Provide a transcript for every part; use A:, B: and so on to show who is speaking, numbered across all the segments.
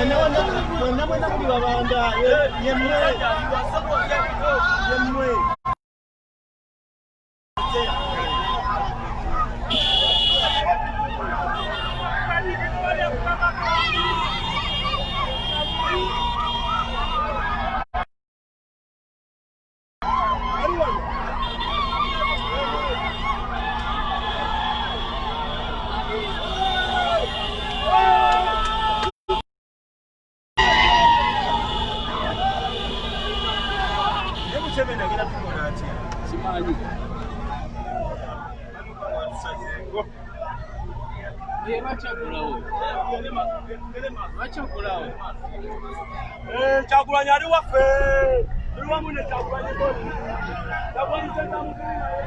A: Mwena mwena muli babanda yemwe yemwe. Museveni agenda tukola atya?
B: Simanyi.
A: Kyagulanyi ali waffe, tuli wamu ne Kyagulanyi. Kyagulanyi Ssentamu tuli naye.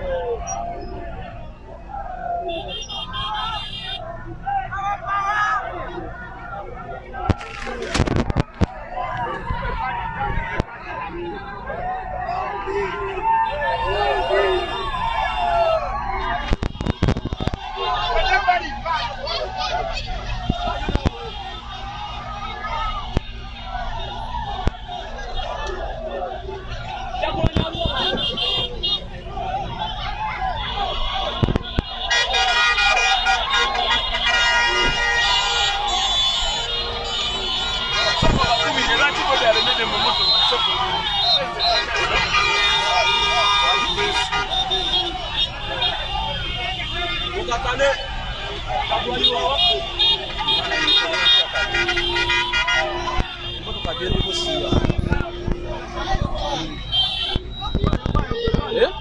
A: Mukatane Kyagulanyi wawaffe.
B: Emotoka gyendimu siya. Eh?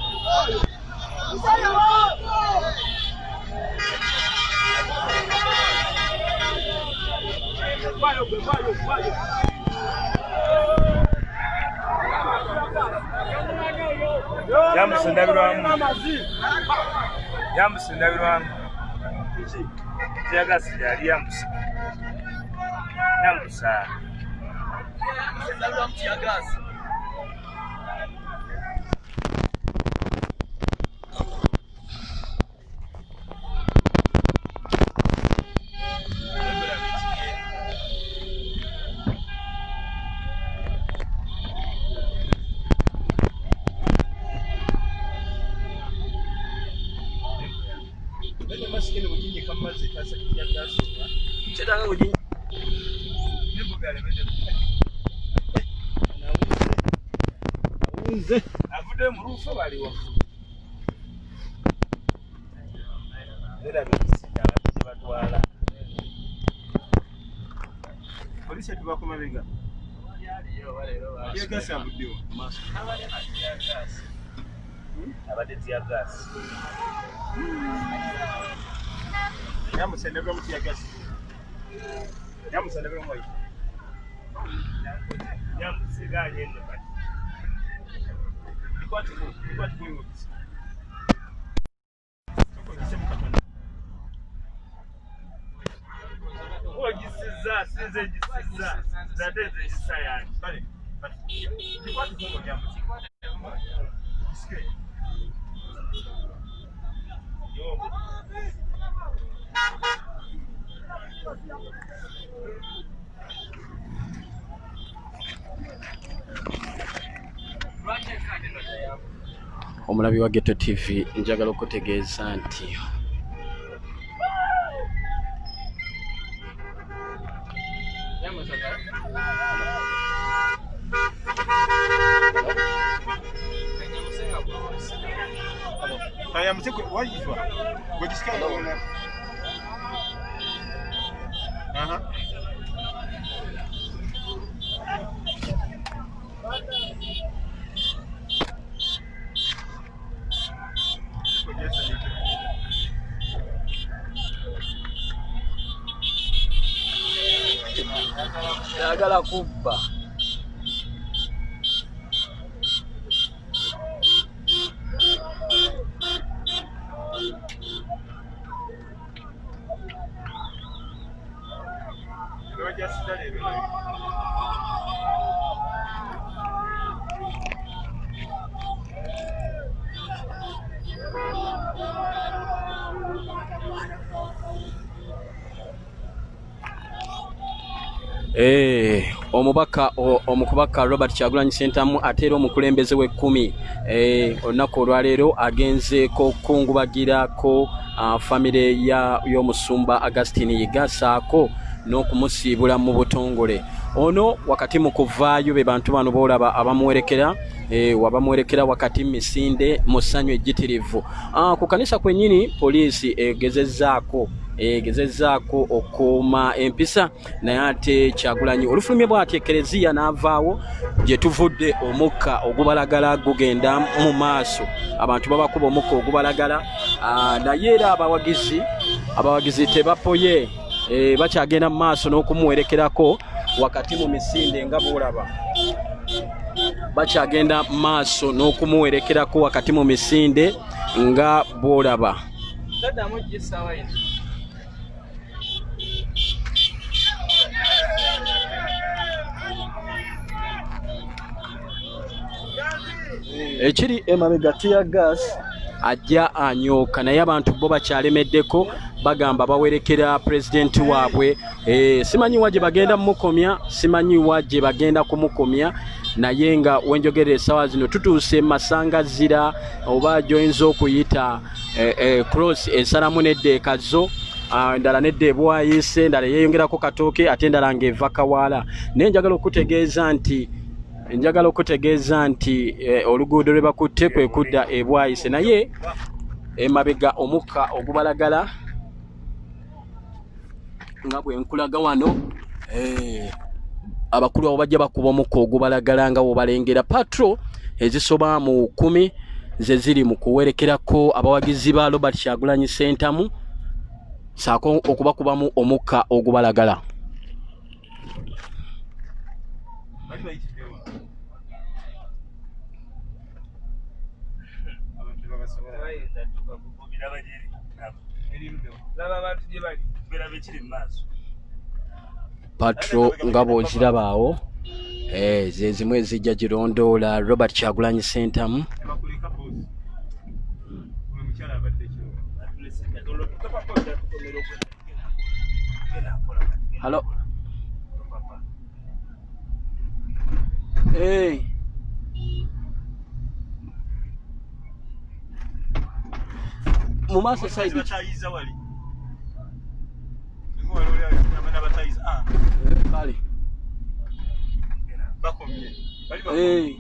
C: Yambusa endabirwamu, yambusa endabirwamu, teyagasi yali yambusa, yambusa.
B: Endabirwamu tiyagasi. Kyetaaga kuginyika.
C: Avudde mu luufa bali waggulu. Era bisiga abantu gye batwala.
A: Poliisi etuba ku mabega. Teargas avuddewa?
C: Abadde teargas.
A: Yambusa endabirwamu teargas. Yambusa endabirwamu wayi.
C: Yambusa egaanye nno kati.
A: Bikwateko, bikwateko ng'ogisa. Sooka ogisemu katono.
C: Ogisizza, sinze ngisizza. Nze ate nze ngisa yange.
A: Kale, kati bikwateko ng'ogyambusa. Gisike.
B: Omulabi wa Ghetto TV, njagala okutegeeza nti
A: Ayambuse gwe wayitwa. Gwe gisika ng'ona. Aha.
B: Ayagala kubba. Eh, omubaka omukubaka Robert Kyagulanyi Ssentamu ate era omukulembeze w'ekkumi eh, olunaku olwaleero agenzeeko kukungubagirako ah, famire y'omusumba Augustine Yiga saako n'okumusiibula mu butongole. Ono wakati mu kuvaayo be bantu bano boolaba abamuwerekera eh, wabamuwerekera wakati mu misinde mu ssanyu ejjitirivu. Ah, ku kanisa kwennyini poliisi egezezzaako egezezzaako okukuuma empisa naye ate Kyagulanyi olufulumye bwati ekereziya n'avaawo gye tuvudde omukka ogubalagala gugenda mu maaso abantu babakuba omukka ogubalagala ah, naye era abawagizi abawagizi tebapoye eh, bakyagenda mu maaso n'okumuwerekerako wakati mu misinde nga bwolaba bakyagenda mu maaso n'okumuwerekerako wakati mu misinde nga bwolaba. Ekiri emabega tear gas ajja anyooka naye abantu bo bakyalemeddeko bagamba bawerekera pulezidenti waabwe e, simanyi wa gye bagenda mumukomya simanyi wa gye bagenda kumukomya naye nga wenjogerera essaawa zino tutuuse masangazira oba gyoyinza okuyita eh, eh, cross esalamu nedda ekazo ah, endala nedda ebwayise endala yeyongerako katooke ate endala ng'eva kawaala naye njagala okutegeeza nti njagala okutegeeza nti eh, oluguudo lwe bakutte kwe kudda ebwayise naye emabega omukka ogubalagala nga bwe nkulaga wano eh, abakulu abo bajja bakuba omukka ogubalagala nga wobalengera patro ezisoba mu kumi ze ziri mu kuwerekerako abawagizi ba Robert Kyagulanyi Ssentamu saako okubakubamu omukka ogubalagala. Patro nga bw'oziraba awo eh, ze zimu ezijja girondoola Robert Kyagulanyi Ssentamu. Halo. Hey. Mu maaso side.
C: Batayiza wali. Ah.
B: Kale.
C: Bakomye. Bali
B: bakomye. Hey.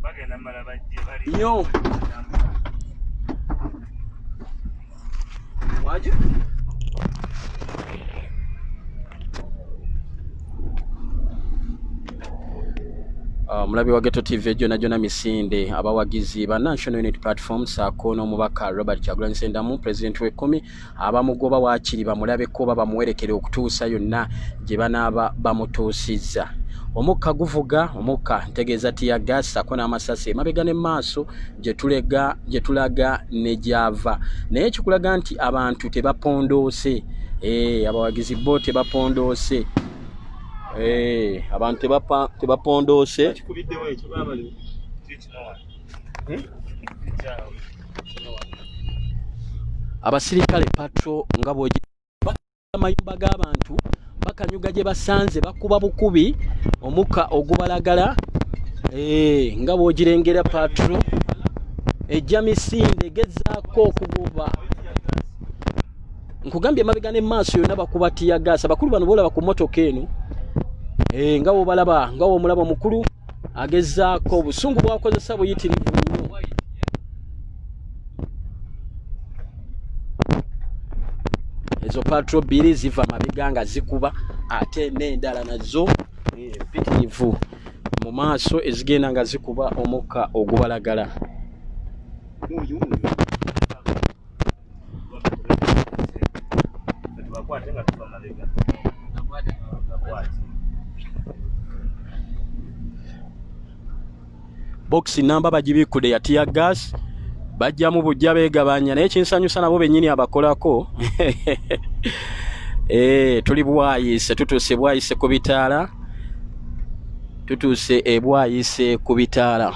C: Bagenda mala bajje bali.
B: Yo. Waje? Omulabi wa Ghetto TV gyona gyona misinde abawagizi ba National Unity Platform saako n'omubaka Robert Kyagulanyi Ssentamu pulezidenti w'ekkumi abamugoba waakiri bamulabeko oba bamuwerekere okutuusa yonna gye banaaba bamutuusizza. Omukka guvuga omukka ntegeeza tiya gas saako n'amasasi emabega ne maaso gye tulega gye tulaga ne gy'ava naye kikulaga nti abantu tebapondoose eh, abawagizi bo tebapondoose eh, abantu tebapondoose
C: hmm?
B: Abasirikale patro nga bwogi amayumba g'abantu bakanyuga gye basanze bakuba bukubi omukka ogubalagala eh, nga bw'ogirengera patro ejja misinde gezaako okugoba nkugambye emabega ne maaso yonna bakuba tiyagaasi abakulu bano boolaba ku motoka eno eh, nga wobalaba nga womulaba omukulu agezaako obusungu bwakozesa buyitirivu nnyo. Ezo patro bbiri ziva mabega nga zikuba ate n'endala nazo eh, mpitirivu mu maaso ezigenda nga zikuba omukka ogubalagala. Box namba bagibikkude ya tear gas bajjamu bujja beegabanya naye kinsanyusa nabo bennyini abakolako eh, tuli bwayise tutuuse bwayise ku bitaala tutuuse ebwayise ku bitaala.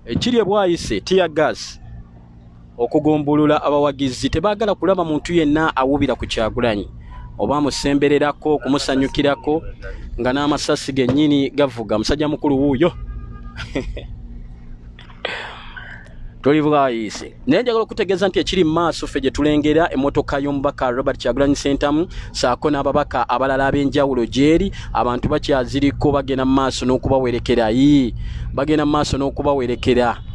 B: Ekiri ebwayise tear gas. Okugumbulula abawagizi tebaagala kulaba muntu yenna awubira ku Kyagulanyi oba amusembererako okumusanyukirako nga n'amasasi gennyini gavuga. Musajja mukulu wuuyo toli bwayiise, naye njagala okutegeeza nti ekiri mu maaso ffe gye tulengera emmotoka y'omubaka Robert Kyagulanyi Ssentamu saako n'ababaka abalala ab'enjawulo gyeri, abantu bakyaziriko, bagenda mu maaso n'okubawerekera. Yii, bagenda mu maaso n'okubawerekera.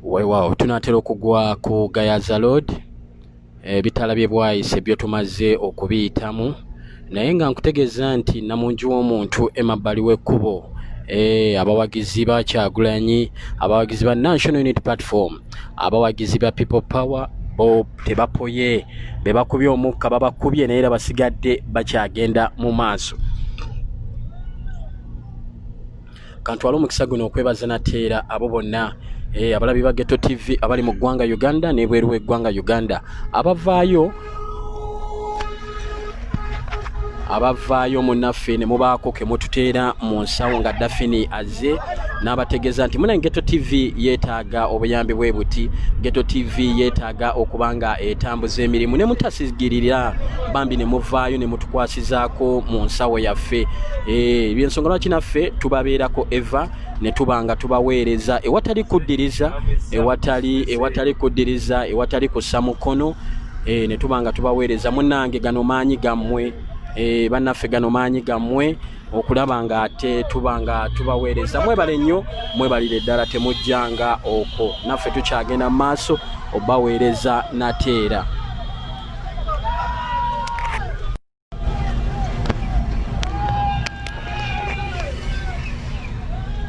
B: Weewaawo tunaatera okugwa ku Gayaza Road, ebitaala by'e Bwaise byo tumaze okubiyitamu, naye nga nkutegeeza nti namungi w'omuntu emabbali w'ekkubo, abawagizi ba Kyagulanyi, abawagizi ba National Unity Platform, abawagizi ba People Power bo tebapoye, be bakubye omukka babakubye, naye era basigadde bakyagenda mu maaso. Kantwale omukisa guno okwebaza nateera abo bonna abalabi ba Ghetto TV abali mu ggwanga Uganda n'ebweru w'eggwanga Uganda abavaayo munnaffe ne mubaako ke mututeera mu nsawo nga Daphne azze n'abategeeza nti muna Ghetto TV yeetaaga obuyambi bwe buti, Ghetto TV yeetaaga okuba nga etambuza emirimu ne mutasigirira bambi ne muvaayo ne mutukwasizaako mu nsawo yaffe. Byensonga lwaki naffe tubabeerako eva ne tuba nga tubaweereza ewatali kuddiriza, ewatali kuddiriza, ewatali kussa mukono, ne tuba nga tubaweereza. Munnange gano maanyi gammwe, bannaffe gano maanyi gammwe okulaba nga ate tuba nga tubaweereza. Mwebale nnyo, mwebalire ddala, temujjanga okwo, naffe tukyagenda mu maaso obaweereza nateera.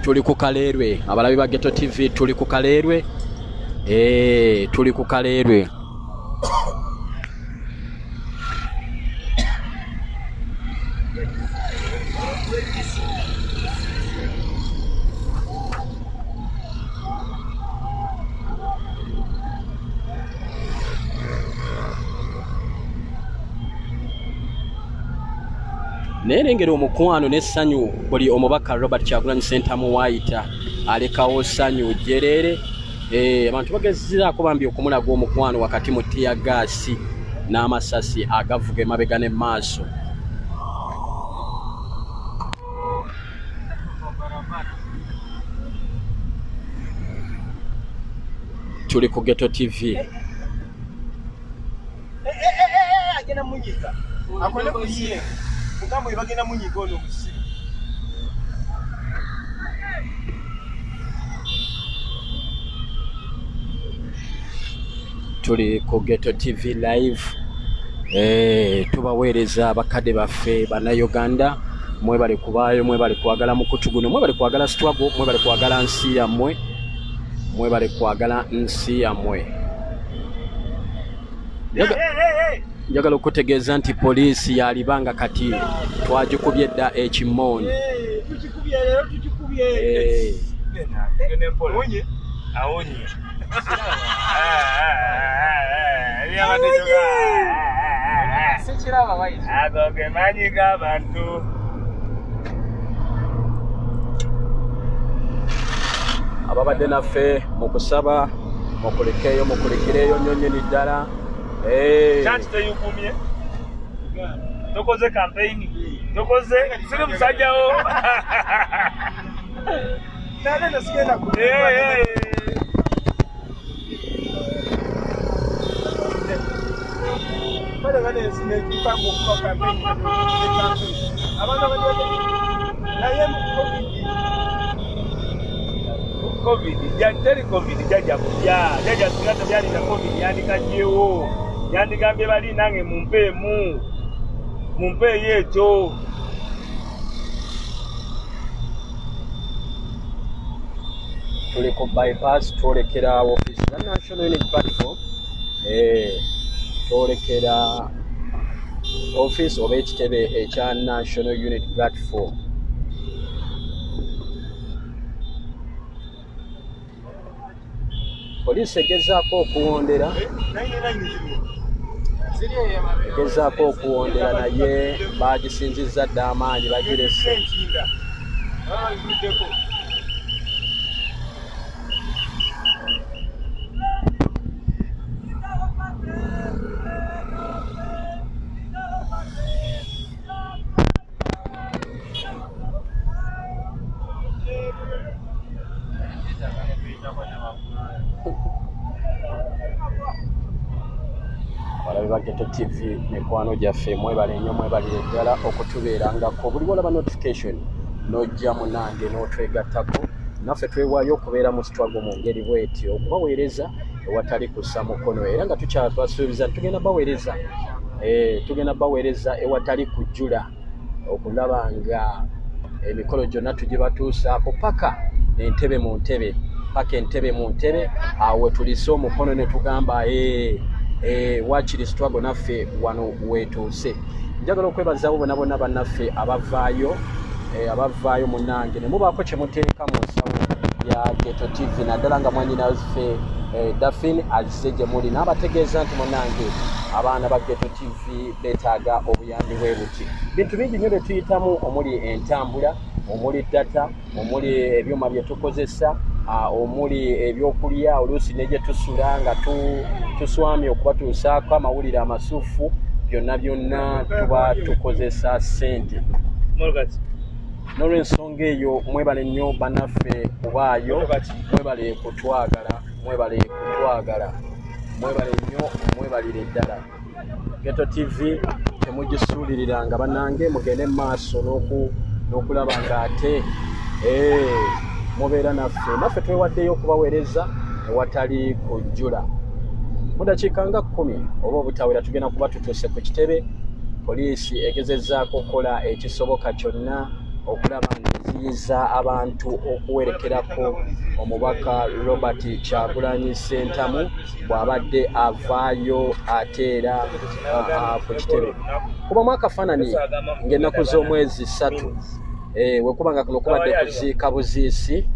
B: Tuli ku Kaleerwe, abalabi ba Ghetto TV, tuli ku Kaleerwe, tuli ku Kaleerwe. Naye lengera omukwano n'essanyu buli omubaka Robert Kyagulanyi Ssentamu waayita alekawo ssanyu jjereere. Abantu bagezezaako bambi okumulaga omukwano wakati mu ttiya gaasi n'amasasi agavuga emabega ne maaso. Tuli ku Ghetto TV.
C: Agenda munyiga akole ku ye mugamba bagenda munyiga ono omusiru.
B: Tuli ku Ghetto TV live, tubaweereza abakadde baffe bannayuganda. Mwebale kubaayo, mwebale kwagala mukutu guno, mwebale kwagala struggle, mwebale kwagala nsi yammwe, mwebale kwagala nsi yammwe. Njagala okutegeeza nti poliisi yalibanga kati twagikubye dda ekimooni.
C: Tukikubye leero, tukikubye.
A: Awonye. Ago ge maanyi g'abantu.
B: Ababadde naffe mu kusaba mukulikeeyo, mukulikireeyo nnyo nnyini ddala.
A: Kyaki teyugumye, tokoze kampeyini, tokoze siri musajjawo.
C: Nane sigenda ku kale bane ensi nekyuka ngaokuba kampeyini, abantu abadde naye mu COVID.
A: COVID teri, COVID jajja kujja, jajja singa tebyalina COVID yandikajjewo, yandigambye bali nange mumpeemu, mumpeeyo ekyo.
B: Tuli ku bypass, twolekera office za National Unity Platform. Twolekera office oba ekitebe ekya National Unity Platform. Poliisi egezaako okuwondera, egezaako okuwondera, naye bagisinzizza dda amaanyi, bagirese.
C: Enkinda babivuddeko.
B: Abalabi ba Ghetto TV, mikwano gyaffe, mwebale nnyo, mwebalire ddala okutubeerangako. Buli wolaba notification n'ojja munange n'otwegattako naffe, twewaayo okubeera mu struggle mu ngeri bweti, okubaweereza ewatali kussa mukono, era nga tukyabasuubiza nti tugenda baweereza, tugenda baweereza ewatali kujjula, okulaba nga emikolo gyonna tugibatuusaako paka entebe mu ntebe, paka entebe mu ntebe. Awo wetulise omukono ne tugamba, "Eh, wakiri struggle naffe wano wetuuse." Njagala okwebazaabo bona bonna bannaffe abavaayo, abavaayo munnange ne mubaako kye muteeka mu nsawo ya Ghetto TV, naddala nga mwanyinaffe Dafin azze gye muli n'abategeeza nti munnange abaana ba Ghetto TV beetaaga obuyambi bwe buti. Bintu bingi nnyo bye tuyitamu, omuli entambula, omuli data, omuli ebyuma bye tukozesa, omuli ebyokulya, oluusi ne gye tusula nga tuswamye okubatuusaako amawulire amasufu. Byonna byonna tuba tukozesa ssente. N'olwensonga eyo mwebale nnyo bannaffe kubaayo, mwebale kutwagala, mwebale kutwagala, mwebale nnyo, mwebalire ddala. Ghetto TV temugisuuliriranga bannange, mugende mu maaso n'okulaba nga ate mubeera naffe. Naffe twewaddeyo okubaweereza ewatali kujjula. Mu dakiika nga 10 oba obutawera tugenda kuba tutuuse ku kitebe. Poliisi egezezzaako okukola ekisoboka kyonna okulaba nga eziyiza abantu okuwerekerako omubaka Robert Kyagulanyi Ssentamu bw'abadde avaayo ate era ku kitebe. Kubamu akafaananyi ng'ennaku z'omwezi 3, wekuba nga kuno kubadde kuziika buziisi,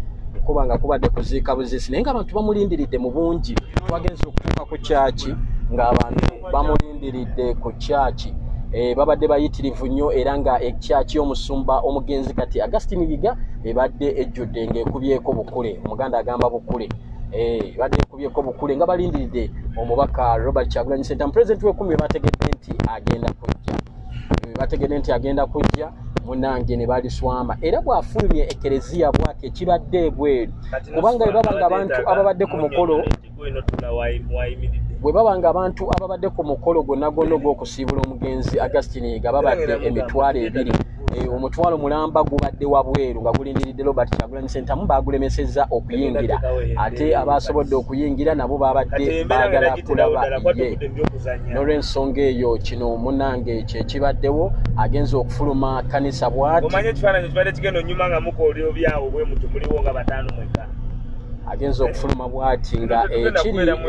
B: kuba nga kubadde kuziika buziisi, naye ng'abantu bamulindiridde mu bungi. Twagenze okutuuka ku kyaki ng'abantu bamulindiridde ku kyaki, babadde bayitirivu nnyo, era nga ekyaki y'omusumba omugenzi kati Augustine Yiga ebadde ejjudde ng'ekubyeko bukule. Omuganda agamba bukule, ebadde ekubyeko bukule nga balindiridde omubaka Robert Kyagulanyi Ssentamu, pulezidenti w'ekumi. Bategedde nti agenda kujja, bategedde nti agenda kujja munange ne baliswama, era bw'afulumye ekereziya bw'ati ekibadde ebweru, kubanga bwe baba nga abantu ababadde ku mukolo, bwe baba nga abantu ababadde ku mukolo gwonna gwonna ogw'okusiibula omugenzi Augustine Yiga babadde 20,000, omutwalo mulamba gubadde wabweru nga gulindiridde Robert Kyagulanyi Ssentamu, bagulemesezza okuyingira, ate abasobodde okuyingira nabo babadde baagala kulaba ye. N'olwensonga eyo kino munange kyekibaddewo, agenza okufuluma kanisa bw'ati.
A: Omanye ekifaananyi kibadde kigenda onyuma nga mukola obyawo bwe mutyo, muliwo nga bataano mwekka.
B: Agenze okufuluma bwati nga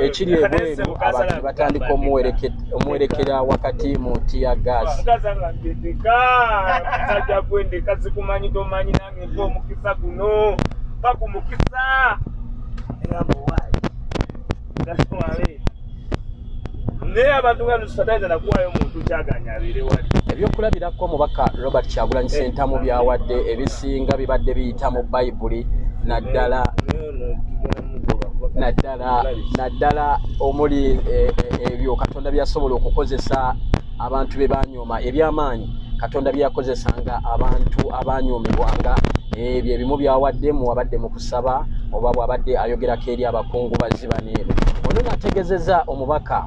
B: ekiri ebweru, abantu batandika omuwerekera wakati mu tear gas.
A: Ndeka musajja gwe, ndeka, sikumanyi, tomanyi nange, mpa omukisa guno, mpa ku mukisa. Egamba owaayi gaswale, naye abantu nga lusataiza nakuwayo omuntu kyaganya abeere wali.
B: Ebyokulabirako omubaka Robert Kyagulanyi Ssentamu byawadde ebisinga bibadde biyita mu Bayibuli, naddala omuli ebyo Katonda byasobola okukozesa abantu be banyooma, ebyamaanyi Katonda byeyakozesanga abantu abanyoomebwanga. Ebyo ebimu byawadde mu abadde mu kusaba oba bw'abadde ayogerako eri abakungubazi bano eno. Ono n'ategezeza omubaka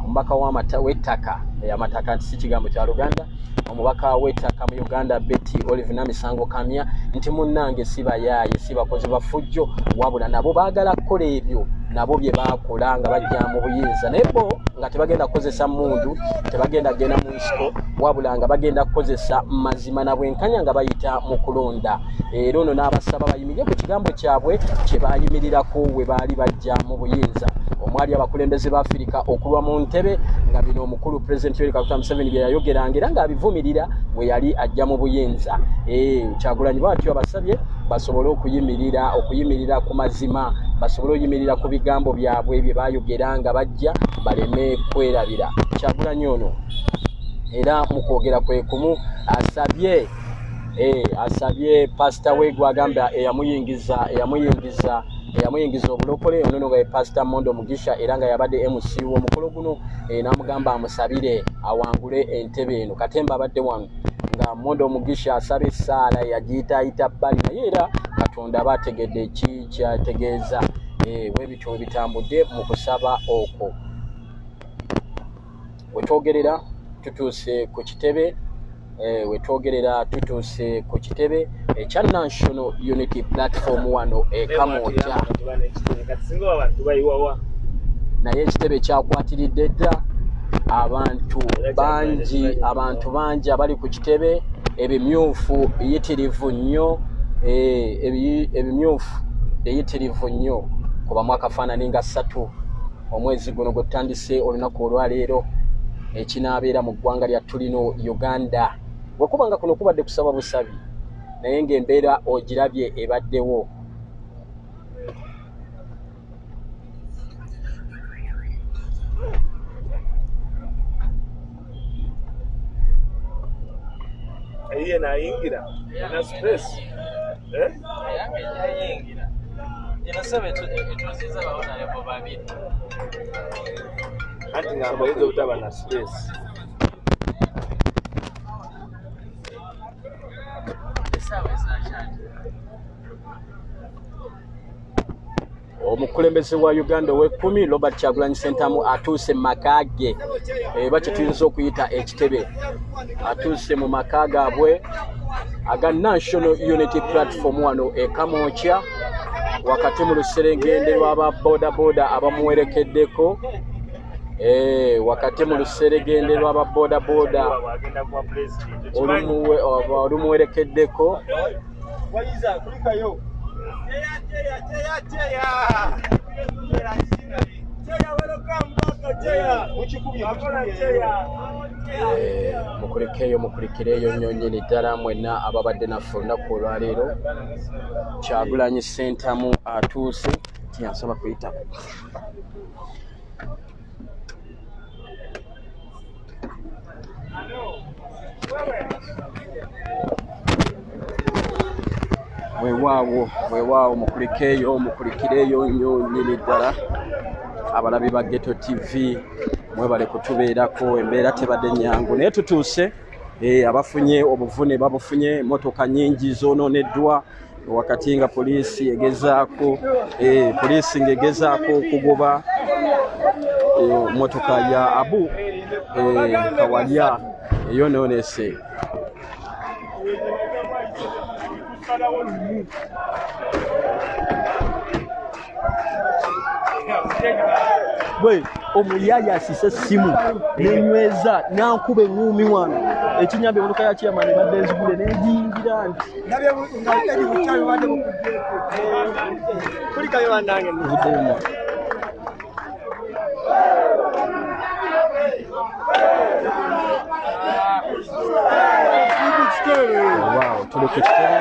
B: w'ettaka, amataka nti si kigambo kya Luganda, omubaka w'ettaka mu Uganda Betty Olive Namisango Kamya nti munnange si bayaaye, si bakozi ba ffujjo, wabula nabo baagala kukola ebyo nabo bye baakola nga bajja mu buyinza, naye bo nga tebagenda kukozesa mmundu, tebagenda kugenda mu nsiko, wabula nga bagenda kukozesa mazima na bwenkanya nga bayita mu kulonda. Era ono n'abasaba bayimirire ku kigambo kyabwe kye baayimirirako we baali bajja mu buyinza, omwali abakulembeze ba Afirika okulwa mu ntebe, nga bino omukulu Pulezidenti Yoweri Kaguta Museveni bye yayogeranga era ng'abivumirira we yali ajja mu buyinza. Kyagulanyi bw'atyo abasabye basobole okuyimirira ku mazima, basobole okuyimirira ku bigambo byabwe bye baayogera nga bajja, baleme kwerabira. Kyagulanyi ono era mu kwogera kwe kumu asabye pasita we gwagamba eyamuyingiza obulokole, ono nga ye Pasita Mondo Mugisha, era nga yabadde MC w'omukolo guno, n'amugamba amusabire awangule entebe eno. Katemba abadde wano nga Mondo Mugisha asaba essaala yagiyitaayita bbali, naye era Katonda aba ategedde ki kyategeeza. Bwe bityo bwe bitambudde mu kusaba okwo. Wetwogerera tutuuse ku kitebe, wetwogerera tutuuse ku kitebe ekya National Unity Platform wano e Kamwokya.
A: Kati singa abantu bayiwawa?
B: Naye ekitebe kyakwatiridde dda abantu bangi, abantu bangi abali ku kitebe. Ebimyufu biyitirivu nnyo, ebimyufu biyitirivu nnyo. Kubamu akafaanani nga 3 omwezi guno gwe tutandise olunaku olwaleero, ekinaabeera mu ggwanga lyattu lino Uganda. Bwekuba nga kuno kubadde kusaba busabi, naye ng'embeera ogirabye ebaddewo.
A: Iye nayingira na space, eh?
D: Yange gyayingira eno sebe etuuziza bawonayo babiri.
A: Anti ngamba oyinza obutaba na space.
D: Essaawa ezakyali.
B: Omukulembeze wa Uganda ow'ekkumi Robert Kyagulanyi Ssentamu atuuse mu maka ge, eba kye tuyinza okuyita ekitebe. Atuuse mu maka gaabwe aga National Unity Platform wano e Kamwokya, wakati mu luserengende lw'aba bodaboda abamuwerekeddeko, wakati mu luseregende lw'aba bodaboda
A: Bwagenda kuwa president.
B: olumuwerekeddeko.
C: Wayiza kulikayo. Cheya, cheya, cheya. Cheya, welcome back, cheya. Mukikubye,
A: Akola
C: mukikubye.
A: Cheya.
B: Mukulikeeyo, mukulikireeyo nnyo nnyini ddala mwenna ababadde naffe olunaku olwaleero. Kyagulanyi Ssentamu atuuse, tiyansaba kuyitako. Weewaawo, weewaawo, mukulikeeyo, mukulikireeyo nnyo nnyini ddala. Abalabi ba Ghetto TV, mwebale kutubeerako. Embeera tebadde nyangu, naye tutuuse. Abafunye obuvune babufunye, emotoka nyingi zoonooneddwa, wakati nga poliisi ng'egezaako okugoba motoka ya Abu Kawalya eyonoonese.
A: Tusalawo lumu.
B: Bwe omuyaya asise essimu nenyweza nankuba eŋŋuumi wano. Ekinyambye emotoka ya chairman ebadde nzigule nenjingira nti
C: Ndabye nga Eddie Bukyali obadde mukugyeko. Kulikayo bannange.
B: Nvuddeyo mu. Wow, tuli ku kitebe.